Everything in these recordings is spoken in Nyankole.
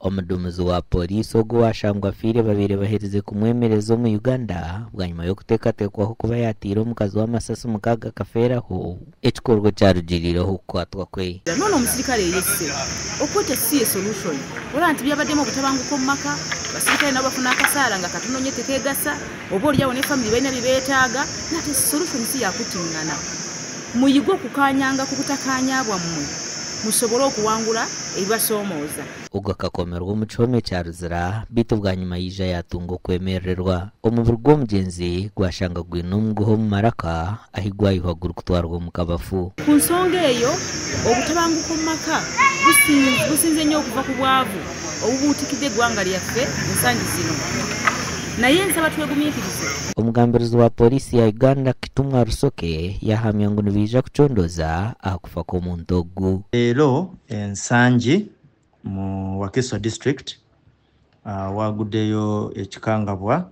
Omuduumizi wa Pooriisi ogu owashangwa afiire babaire baherize kumwemereza omu Uganda bwanyima y'okuteekateekwaho kuba yateire omukazi we amasasi mukaaga akafeeraho, ekikorwa ekyarugiriireho okukwatwa kwe. N'ono omusirikare eyesse, okweta si ye solution. Olaba nti byabaddemu obutabanguko mu maka, abasirikale nabo bafuna akasaara nga katono nnyo tekeegasa, oba olyawo ne family balina bye beetaaga, nate solution si ya kuttingana. Muyige okukaanyanga ku butakaanya bwammwe musobole okuwangula ebibasoomooza. Ogu akakomerwa omu kihome kya Luzira beitu bwanyima yaija yaatunga okwemerererwa. Omubiri gw'omugyenzi gwashanga gwine omuguha omu maraka ahi gwayihwa gurikutwarwa omu kabafu. Ku nsonga eyo, obutabanguko omu maka businze nnyo okuva ku bwavu obubuutikidde eggwanga lyaffe ensangi zino. Naye nsaba twegumiikirize. Omugambirizi wa Pooriisi ya Uganda, Kitumwa Rusoke yaahamya ngu nibaija kucondooza aha kufa kw'omuntu ogu. Leero Nsangi mu Wakiso district waguddeyo ekikangabwa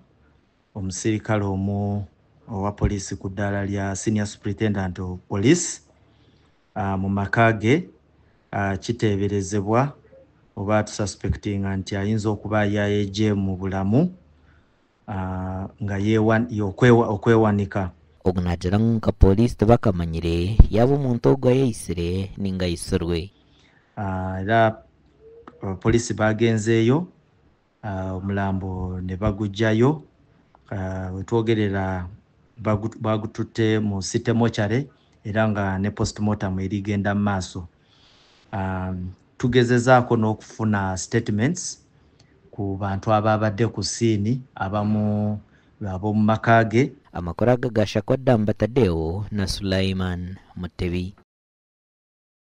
omusirikale omu owa poliisi ku ddaala lya Senior Superintendent of Police mu maka ge kiteeberezebwa oba tususpectinga nti ayinza okuba yayegye mu bulamu nga okwewanika. Ogu naagira ngu nka pooriisi tibakamanyire yaaba omuntu ogu ayeyitsire ninga ayitsirwe. Era abapoliisi baagenzeeyo omulambo ne baguggyayo wetwogerera bagututte mu City Mortuary era nga ne postmortem erigenda mu maaso. Tugezezaako n'okufuna statements ku bantu ababadde ku siini abamu ab'omu maka ge. Amakuru aga gaashakwa Ddamba Tadeo na Sulaiman Mutebi.